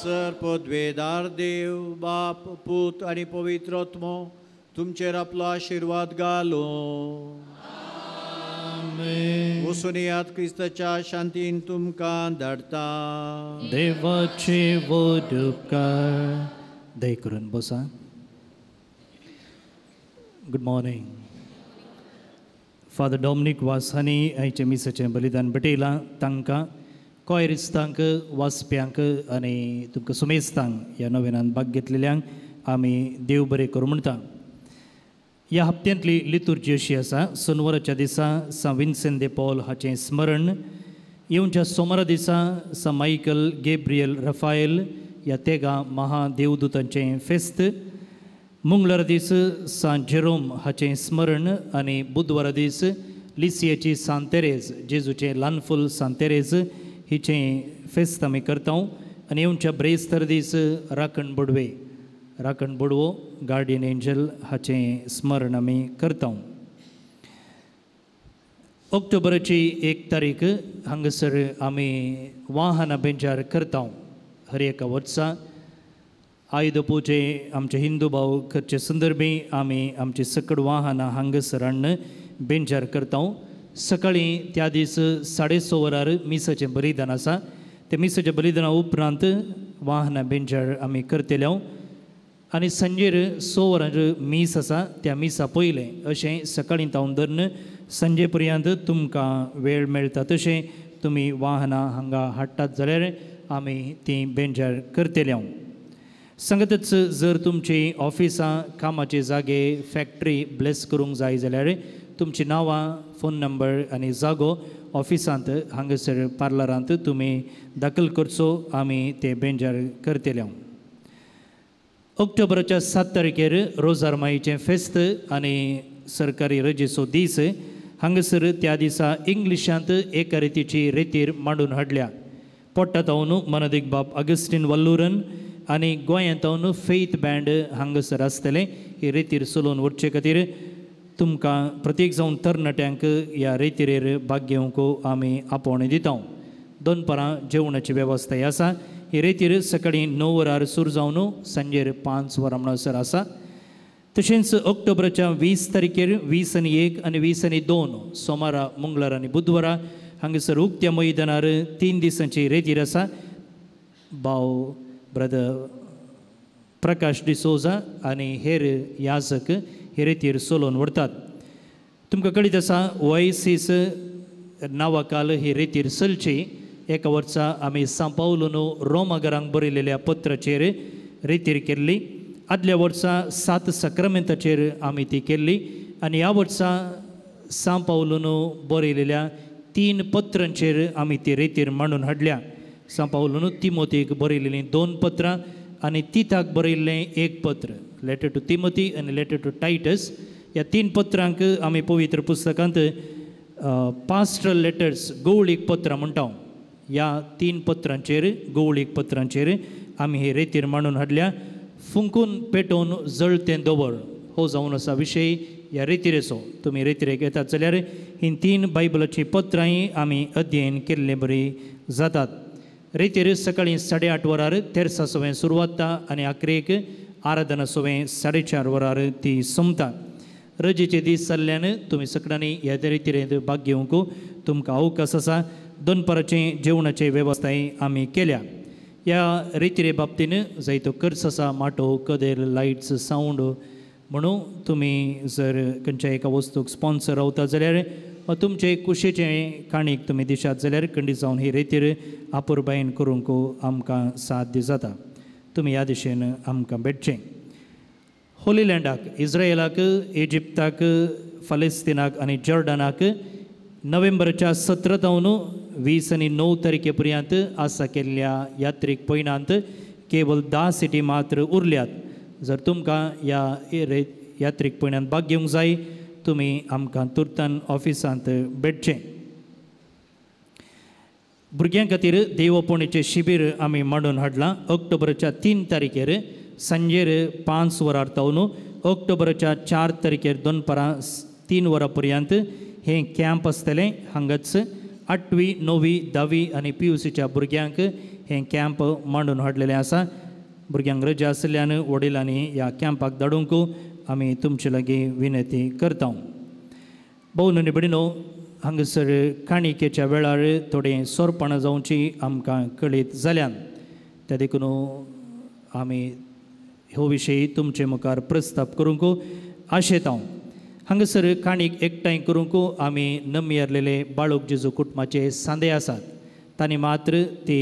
सर पदवेदार देव बाप पूत आनी पवित्र आत्मो तुमचेर आपलो आशिर्वाद घालो. वचून येयात, क्रिस्ताच्या शांतीन तुमकां धाडटा. देवाचे व्हड उपकार. दय करून बसा. Good morning. Father Dominic वासानी आयचें मिसाचें बलिदान भेटयलां. तांकां कॉयरिस्तांक, वाचप्यांक आनी तुमकां सुमेस्तांक ह्या नव्यान भाग घेतलेल्यांक आमी देव बरें करूं म्हणटा. ह्या हप्त्यांतली लितुर्जी अशी आसा. सोनवाराच्या दिसा सांत विन्सेंत दे पॉल हाचें स्मरण, येवच्या सोमारा दिसा सांत मायकल गेब्रियल रफायल ह्या तेगां महादेवदूतांचें फेस्त, मंगळारा दीस सांत जेरोम हाचें स्मरण आनी बुधवारा दीस लिसियाची सांत तेरेज, जेजूचें ल्हानफूल सांत तेरेज हिचें फेस्त आमी करता. आनी येवच्या ब्रेस्तर दीस राखण बोडवे, राखण बोडवो गार्डियन एंजल हाचें स्मरण आमी करता. ऑक्टोबराची 1 तारीख हांगासर आमी वाहनां बेंजार करता. हर एका वर्सा आयुध पुजे आमचे हिंदू भाव करचे संदर्भी आमी आमची सकड वाहनां हांगासर हाडून बेंजार करता. सकाळीं त्या दीस 6:30 वरार मिसाचें बलिदान आसा. ते मिसाच्या बलिदाना उपरांत वाहनां बेंजार आमी करतले. आनी सांजेर 6 वरांचेर मीस आसा. त्या मिसा पयलें अशें सकाळीं तावन धरून सांजे पर्यंत तुमकां वेळ मेळटा तशें तुमी वाहनां हांगा हाडटात जाल्यार आमी तीं बेंजार करतले. सांगतच जर तुमची ऑफिसां, कामाचे जागे, फॅक्टरी ब्लेस करूंक जाय जाल्यार तुमची नांवां, फोन नंबर आनी जागो ऑफिसांत हांगासर पार्लरांत तुमी दाखल करचो. आमी ते बेंजार करतले. ऑक्टोबराच्या 7 तारखेर रोजार माईचें फेस्त आनी सरकारी रजेचो दीस. हांगासर त्या दिसा इंग्लिशांत एका रितीची रेतीर मांडून हाडल्या. पोट्टा तावन मनदीक बाब अगस्टीन वल्लूरन आनी गोंयांत तावन फेथ बँड हांगासर आसतलें. ही रेतीर चलोवन व्हरचे खातीर तुमकां प्रत्येक जावन तरणाट्यांक ह्या रेतीरेर भाग घेवंक आमी आपोवणें दिता. दनपारां जेवणाची वेवस्थाय आसा. ही रेतीर सकाळीं 9 वरार सुरू जावन सांजेर 5 वरां म्हणसर आसा. तशेंच ऑक्टोबराच्या 20 तारखेर 20 आनी 1 आनी 20 आनी 2 सोमारा, मंगळार आनी बुधवारा हांगासर उक्त्या मैदानार 3 दिसांची रेतीर आसा. भाव ब्रदर प्रकाश डिसोजा आनी हेर याजक हे रेतीर चलोवन व्हरतात. तुमकां कळीत आसा ओएसीस नांवाखाल ही रेतीर चलची. एका वर्सा आमी सांत पावलून रोमागरांक बरयलेल्या पत्राचेर रेतीर केल्ली. आदल्या वर्सा 7 साक्रामेंताचेर आमी ती केल्ली आनी ह्या वर्सा सांत पावलून बरयलेल्या 3 पत्रांचेर आमी ती रेतीर मांडून हाडल्या. सांत पावलून तिमोतीक बरयलेलीं 2 पत्रां आनी तिताक बरयल्लें 1 पत्र, लेटर टू तिमोती आनी लेटर टू टायटस. ह्या 3 पत्रांक आमी पवित्र पुस्तकांत पास्ट्रल लेटर्स, गवळीक पत्रां म्हणटा. ह्या 3 पत्रांचेर, गवळीक पत्रांचेर आमी हे रेतीर मांडून हाडल्या. फुंकून पेटोवन जळतें दवर हो जावन आसा विशय ह्या रेतिरेचो. तुमी रेतिरेक येतात जाल्यार हीं 3 बायबलाचीं पत्रांय आमी अध्ययन केल्ले बरी जातात. रेतीर सकाळीं 8:30 वरार तेरसा सवें सुरवात आनी आखरेक आराधना सवें 4:30 वरार ती सोंपता. रजेचे दीस जाल्ल्यान तुमी सगळ्यांनी ह्या रेतिरेंत भाग घेवंक तुमकां अवकाश आसा. दनपाराचें जेवणाचे वेवस्थाय आमी केल्या. ह्या रेतिरे बाबतीन जायतो खर्च आसा, माटो, कदेल, लायट्स, सावंड. म्हणून तुमी जर खंयच्या एका वस्तूक स्पॉन्सर रावता जाल्यार वा तुमचे कुशेचें काणीक तुमी दिशात जाल्यार खंडीत जावन ही रेतीर आपुरबायेन करूंक आमकां साध्य जाता. तुमी ह्या दिशेन आमकां भेटचें. होली लँडाक, इस्रायलाक, इजिप्ताक, फालेस्तिनाक आनी जॉर्डनाक नोव्हेंबराच्या 17 तावन 20 आनी 9 तारखे पर्यंत आसा केल्ल्या यात्रीक पयणांत केवल 10 सिटी मात्र उरल्यात. जर तुमकां ह्या यात्रीक पयणांत भाग घेवंक जाय तुमी आमकां तुर्तान ऑफिसांत भेटचें. भुरग्यां खातीर देवपोणीचें शिबीर आमी मांडून हाडलां. ऑक्टोबराच्या 3 तारखेर सांजेर 5 वरां तावन ऑक्टोबराच्या 4 तारखेर दनपारां 3 वरां पर्यंत हें कॅम्प आसतलें. हांगाच 8वी 9वी 10वी आनी PUCच्या भुरग्यांक हें कॅम्प मांडून हाडलेलें आसा. भुरग्यांक रजा आशिल्ल्यान वडिलांनी ह्या कॅम्पाक धाडूंक आमी तुमचे लागीं विनंती करता. भोव आनी भयणीनो, हांगासर काणिकेच्या वेळार थोडें सोरपणां जावची आमकां कळीत जाल्यान, त्या देखून आमी हो विशय तुमचे मुखार प्रस्ताप करूंक आशेता. हांगासर काणीक एकठांय करूंक आमी नमियारलेले बाळूक जेजू कुटुंबाचे सांदे आसात, तांणी मात्र ती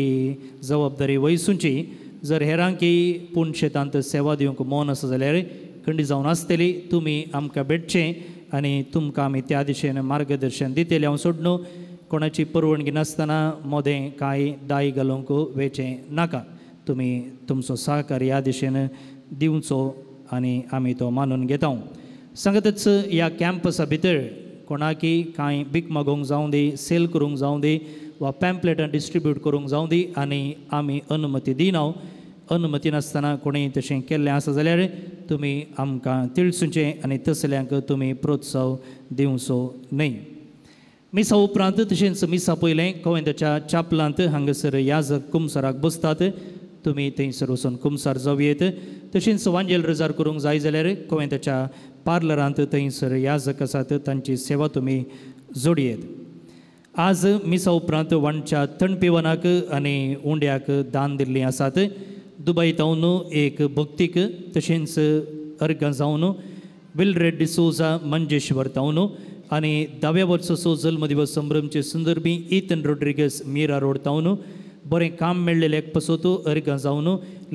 जबाबदारी वयसूंची. जर हेरांकी पूण शेतांत सेवा दिवंक मन आसा जाल्यार खंडी जावन आसतली, तुमी आमकां भेटचें आनी तुमकां आमी त्या दिशेन मार्गदर्शन दितले. हांव सोडणू कोणाची परवानगी नासतना मोदें कांय दाय घालूंक वेचें नाका. तुमी तुमचो सहकार ह्या दिशेन दिवचो आनी आमी तो मानून घेता. सांगतच ह्या कॅम्पसा भितर कोणाकी कांय भीक मागोवंक जावं दी, सेल करूंक जावं दी वा पॅम्पलेटां डिस्ट्रिब्यूट करूंक जावं दी, आनी आमी अनुमती दिना. अनुमती नासतना कोणीय तशें केल्लें आसा जाल्यार तुमी आमकां तिळसुचें आनी तसल्यांक तुमी प्रोत्साह दिवचो न्हय. मिसा उपरांत तशेंच मिसा पयलें कोवेंताच्या चापलांत हांगासर याजक कुमसाराक बसतात, तुमी थंयसर वचून कुमसार जावं येत. तशेंच वांजेल रजार करूंक जाय जाल्यार कोवेंताच्या पार्लरांत थंयसर याजक आसात, तांची सेवा तुमी जोडयेत. आज मिसा उपरांत वांच्या तणपिवनाक आनी उंड्याक दान दिल्लीं आसात. दुबय तावन एक भक्तीक, तशेंच अर्गां जावन विलरेड डिसोजा मंजेश्वर तावन आनी 10व्या वर्साचो जल्मदिवस संभ्रमचे संदर्भी इथन रोड्रिगस मीरा रोड तावन बरें काम मेळ्ळेलें पसोत अर्गां जावन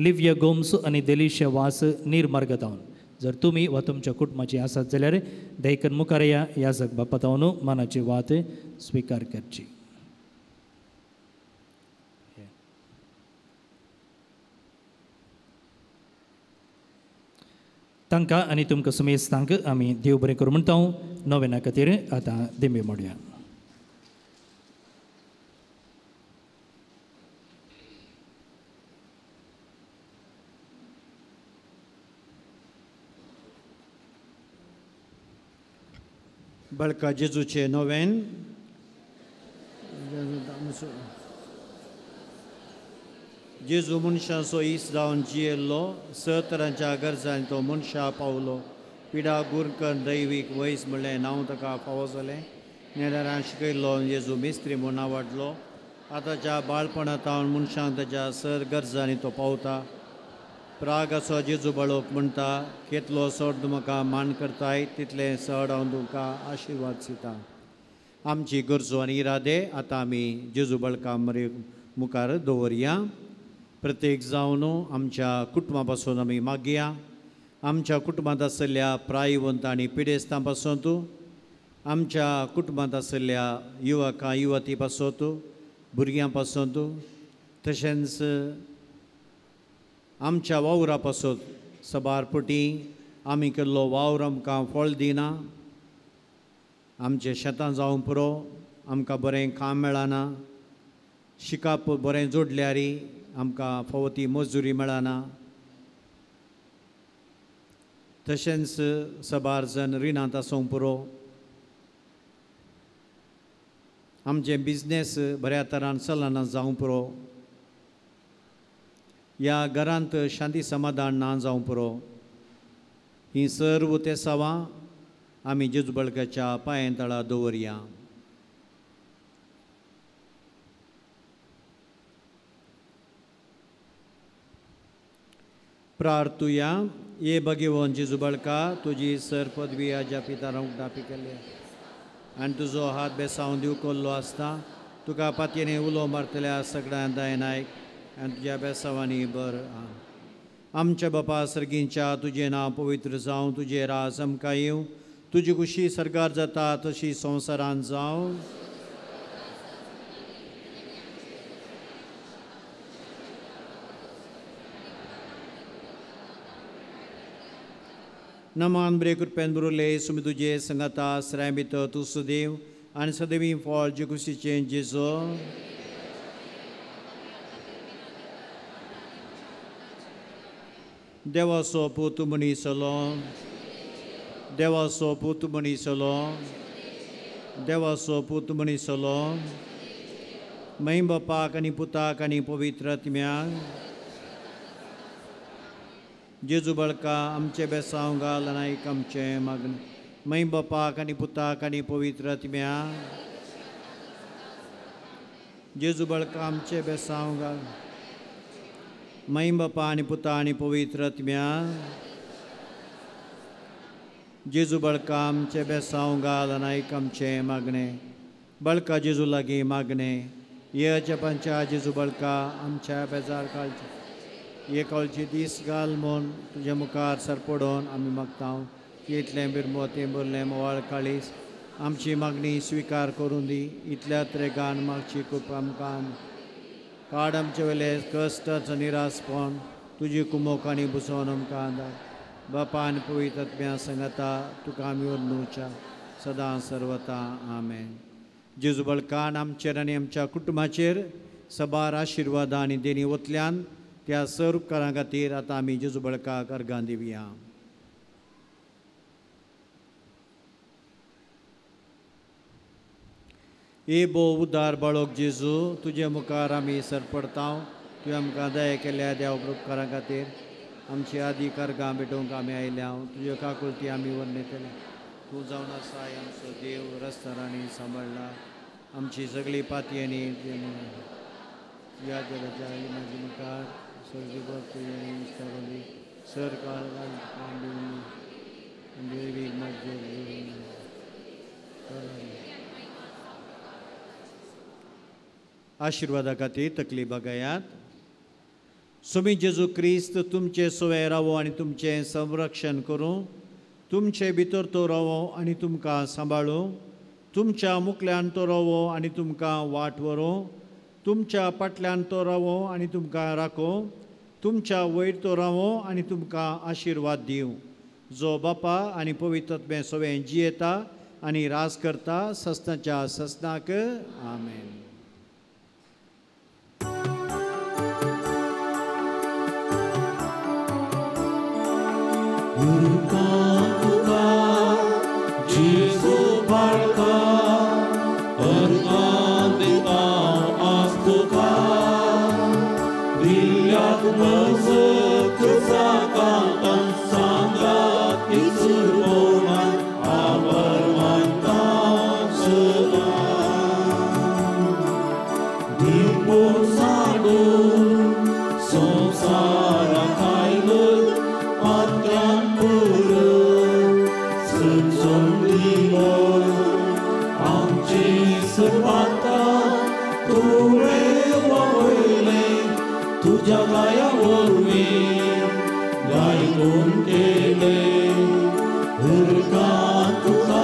लिव्या गोम्स आनी देलिशा वास निर्मार्ग तावन. जर तुमी वा तुमच्या कुटुंबाची आसात जाल्यार दयकन मुखार या याजक बापा तावन मनाची वात स्विकार करची. तांकां आनी तुमकां सुमेस्तांक आमी देव बरें करूं म्हणटा. नोवेना खातीर आतां दिंबी मोडया. बळका जेजूचे नोवेन. जेजू मनशांचो इस जावन जियेल्लो, स तरांच्या गरजांनी तो मनशा पावलो. पिडा गुरकन दैवीक वयस म्हणलें नांव ताका फावो जालें. नेदारान शिकयल्लो जेजू मिस्त्री म्हूण आवडलो. आतांच्या बाळपणांत मनशांक ताच्या सर गरजांनी तो पावता. प्रागाचो जेजू बाळोक म्हणटा, केतलो सड म्हाका मान करताय तितलें सड हांव तुमकां आशिर्वाद दिता. आमची गरजो आनी इरादे आतां आमी जेजू बाळका मुखार दवरया. प्रत्येक जावन आमच्या कुटुंबा पासून आमी मागया. आमच्या कुटुंबांत आशिल्ल्या प्रायवंत आनी पिडेस्तां पासून, आमच्या कुटुंबांत आशिल्ल्या युवकां युवती पासून, भुरग्यां पासून, तशेंच आमच्या वावरा पासून. सबार पटी आमी केल्लो वावर आमकां फळ दिना, आमचे शेतां जावंक पुरो, आमकां बरें काम मेळना, शिकप बरें जोडल्यार आमकां फावो ती मजुरी मेळना. तशेंच सबार जण रिणांत आसूंक पुरो, आमचें बिजनेस बऱ्या तरान चलना जावंक पुरो, ह्या घरांत शांती समाधान ना जावंक पुरो. हीं सर्व तेसावां आमी जेजू बळकाच्या पांयां तळा दवरया. प्रार्थुया. ये भगवंत जेजू बळका, तुजी सर पदवी आज्या पितारां उगडापी केल्या आनी तुजो हात बेसावन दिव कोल्लो आसता, तुका पातयेने उलो मारतल्या सगळ्यां दायन आयक आनी तुज्या बेसावांनी बर. आमच्या बापा सर्गींच्या, तुजें नांव पवित्र जावं, तुजें राज आमकां येवं, तुजी खुशी सरकार जाता तशी संवसारांत जावं. नमान बरे कृपेन बरुले सुमी तुजे संगाता सराय भितर तूं सदैव आनी सदैवी फळ जे खुशीचें जेजो. देवाचो पूत मनीसलो, देवाचो पूत मनीसलो, देवाचो पूत मनीसलो। महिम बापाक आनी पुताक आनी पवित्र आत्म्याक। जेजू बळका आमचे बेसांव घाल आनी आयक आमचें मागणें। महिम बापाक आनी पुताक आनी पवित्र आत्म्याक। जेजू बळका आमचे बेसांव घाल। महिम बापा आनी पुता आनी पवित्र आत्म्याक। जेजू बळका आमचे बेसांव घाल आनी आयक आमचें मागणें। बळका जेजू लागीं मागणें। ये जपांच्या जेजू बळका आमच्या बेजार काळचे हे कळचे दीस घाल म्हूण तुज्या मुखार सरपडोन आमी मागता। इतलें बिरमोतें बोल्लें मोवाळ काळीस आमची मागणी स्विकार करूं दी। इतल्या त्रेगान मागची कृपा आमकां काड आमचे वयले कश्ट निरासपण तुजी कुमोक आनी बुसोवन आमकां धाड। बापा आनी पवित्र आत्म्या सांगाता तुका आमी उरनुच्या सदां सर्वता। आमेन। जेजू बळकान आमचेर आनी आमच्या कुटुंबाचेर सबार आशिर्वादां आनी देणी वतल्यान त्या सर उपकारां खातीर आतां आमी जेजू बळकाक अर्गां दिवया। ए भोव उदार बाळोक जेजू, तुजे मुखार आमी सरपडता। तुवें आमकां दया केल्या देव उपकारां खातीर आमची आदी कर्गां भेटोवंक आमी आयल्या। तुज्यो काकुळटी आमी वर्णयतले। तूं जावन आसा आमचो देव, रस्त्यार सांबाळ्ळा आमची सगळी पातयेनी या जगाच्या म्हजे मुखार सर्गी सर काळ आशिर्वादा खातीर तकली बगायात। सुमी जेजू क्रिस्त तुमचे सोवे रावो आनी तुमचें संरक्षण करूं। तुमचे भितर तो रावो आनी तुमकां सांबाळूं। तुमच्या मुखल्यान तो रावो आनी तुमकां वाट व्हरूं। तुमच्या फाटल्यान तो रावो आनी तुमकां राखो। तुमच्या वयर तो रावो आनी तुमकां आशिर्वाद दिवं। जो बापा आनी पवित्र आत्म्या सोवे जियेता आनी राज करता ससनाच्या ससनाक। आमेन। तुका